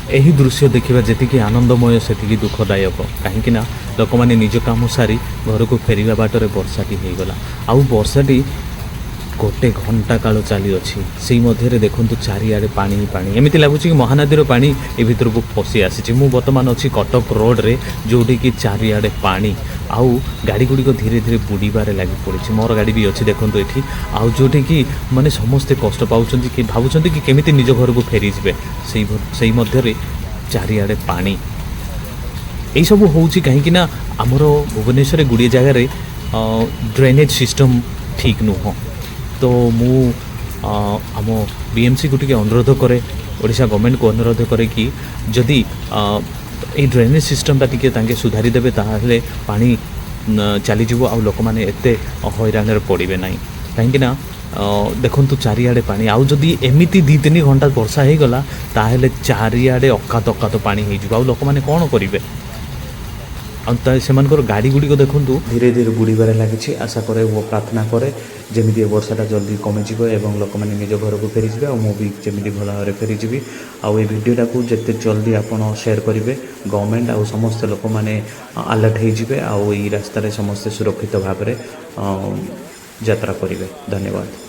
ଏହି ଦୃଶ୍ୟ ଦେଖିବା ଯେତିକି ଆନନ୍ଦମୟ, ସେତିକି ଦୁଃଖଦାୟକ। କାହିଁକି ନା ଲୋକମାନେ ନିଜ କାମ ସାରି ଘରକୁ ଫେରିବା ବାଟରେ ବର୍ଷାଟି ହେଇଗଲା ଆଉ ବର୍ଷାଟି ଗୋଟେ ଘଣ୍ଟା କାଳ ଚାଲିଅଛି। ସେଇ ମଧ୍ୟରେ ଦେଖନ୍ତୁ, ଚାରିଆଡ଼େ ପାଣି ହିଁ ପାଣି। ଏମିତି ଲାଗୁଛି କି ମହାନଦୀର ପାଣି ଏ ଭିତରକୁ ପଶି ଆସିଛି। ମୁଁ ବର୍ତ୍ତମାନ ଅଛି କଟକ ରୋଡ଼ରେ, ଯେଉଁଠିକି ଚାରିଆଡ଼େ ପାଣି ଆଉ ଗାଡ଼ି ଗୁଡ଼ିକ ଧୀରେ ଧୀରେ ବୁଡ଼ିବାରେ ଲାଗି ପଡ଼ିଛି। ମୋର ଗାଡ଼ି ବି ଅଛି ଦେଖନ୍ତୁ ଏଠି। ଆଉ ଯେଉଁଠିକି ମାନେ ସମସ୍ତେ କଷ୍ଟ ପାଉଛନ୍ତି କି ଭାବୁଛନ୍ତି କି କେମିତି ନିଜ ଘରକୁ ଫେରିଯିବେ, ସେଇ ମଧ୍ୟରେ ଚାରିଆଡ଼େ ପାଣି। ଏଇସବୁ ହେଉଛି କାହିଁକି ନା ଆମର ଭୁବନେଶ୍ୱରରେ ଗୁଡ଼ିଏ ଜାଗାରେ ଡ୍ରେନେଜ୍ ସିଷ୍ଟମ୍ ଠିକ୍ ନୁହଁ। ତ ମୁଁ ଆମ ବିଏମ୍ସିକୁ ଟିକେ ଅନୁରୋଧ କରେ, ଓଡ଼ିଶା ଗଭର୍ଣ୍ଣମେଣ୍ଟକୁ ଅନୁରୋଧ କରେ କି ଯଦି ଏଇ ଡ୍ରେନେଜ୍ ସିଷ୍ଟମ୍ଟା ଟିକେ ତାଙ୍କେ ସୁଧାରି ଦେବେ, ତାହେଲେ ପାଣି ଚାଲିଯିବ ଆଉ ଲୋକମାନେ ଏତେ ହଇରାଣରେ ପଡ଼ିବେ ନାହିଁ। କାହିଁକି ନା ଦେଖନ୍ତୁ, ଚାରିଆଡ଼େ ପାଣି। ଆଉ ଯଦି ଏମିତି 2-3 ଘଣ୍ଟା ବର୍ଷା ହେଇଗଲା, ତାହେଲେ ଚାରିଆଡ଼େ ଅକାତ ଅକାତ ପାଣି ହେଇଯିବ। ଆଉ ଲୋକମାନେ କ'ଣ କରିବେ? ଆଉ ତା ସେମାନଙ୍କର ଗାଡ଼ି ଗୁଡ଼ିକ ଦେଖନ୍ତୁ, ଧୀରେ ଧୀରେ ବୁଡ଼ିବାରେ ଲାଗିଛି। ଆଶା କରେ ଓ ପ୍ରାର୍ଥନା କରେ, ଯେମିତି ଏ ବର୍ଷାଟା ଜଲ୍ଦି କମିଯିବ ଏବଂ ଲୋକମାନେ ନିଜ ଘରକୁ ଫେରିଯିବେ ଆଉ ମୁଁ ବି ଯେମିତି ଭଲ ଭାବରେ ଫେରିଯିବି। ଆଉ ଏ ଭିଡ଼ିଓଟାକୁ ଯେତେ ଜଲ୍ଦି ଆପଣ ସେୟାର କରିବେ, ଗଭର୍ଣ୍ଣମେଣ୍ଟ ଆଉ ସମସ୍ତ ଲୋକମାନେ ଆଲର୍ଟ ହେଇଯିବେ ଆଉ ଏଇ ରାସ୍ତାରେ ସମସ୍ତେ ସୁରକ୍ଷିତ ଭାବରେ ଯାତ୍ରା କରିବେ। ଧନ୍ୟବାଦ।